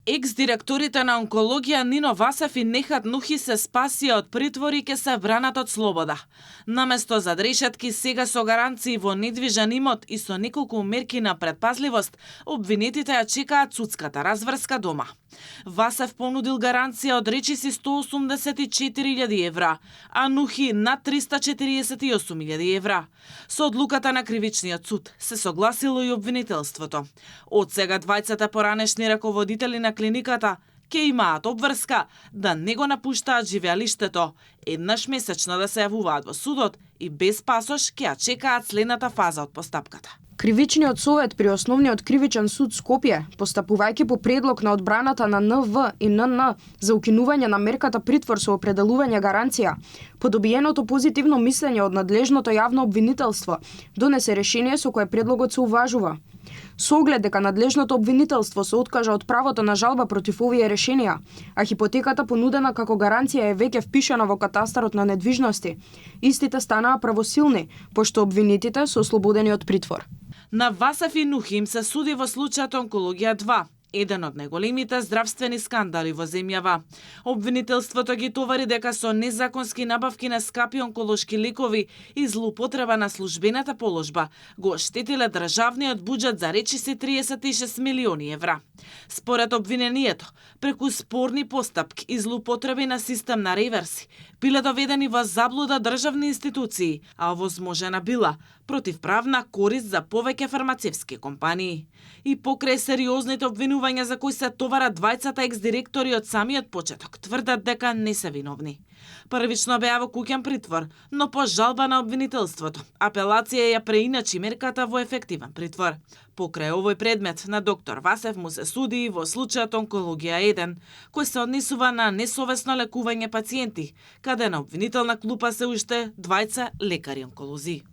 Екс-директорите на онкологија Нино Васев и Нехат Нухи се спасија од притвор и ке се вранат од слобода. Наместо зад решетки, сега со гаранции во недвижен имот и со неколку мерки на предпазливост, обвинетите ја чекаат судската разврска дома. Васев понудил гаранција од речиси 184.000 евра, а Нухи над 348.000 евра. Со одлуката на кривичниот суд се согласило и обвинителството. Од сега двајцата поранешни раководители на клиниката ќе имаат обврска да не го напуштаат живеалиштето, еднаш месечно да се јавуваат во судот и без пасош ќе ја чекаат следната фаза од постапката. Кривичниот совет при Основниот кривичен суд Скопје, постапувајќи по предлог на одбраната на НВ и НН за укинување на мерката притвор со определување гаранција, по добиеното позитивно мислење од надлежното јавно обвинителство, донесе решение со кое предлогот се уважува. Со оглед дека надлежното обвинителство се откажа од правото на жалба против овие решенија, а хипотеката понудена како гаранција е веќе впишана во катастарот на недвижности, истите станаа правосилни, пошто обвинетите се ослободени од притвор. На Васев и Нухи им се суди во случајот онкологија 2, еден од најголемите здравствени скандали во земјава. Обвинителството ги товари дека со незаконски набавки на скапи онколошки лекови и злоупотреба на службената положба го оштетиле државниот буџет за речиси 36 милиони евра. Според обвинението, преку спорни постапки и злоупотреби на систем на реверси, биле доведени во заблуда државни институции, а овозможена била противправна корист за повеќе фармацевски компании. И покрај сериозните обвинувања за кои се товарат двајцата екс-директори од самиот почеток, тврдат дека не се виновни. Првично беа во куќен притвор, но по жалба на обвинителството, апелација ја преиначи мерката во ефективен притвор. Покрај овој предмет на доктор Васев му се суди во случајот онкологија 1, кој се однесува на несовесно лекување пациенти, каде на обвинителна клупа се уште двајца лекари онколози.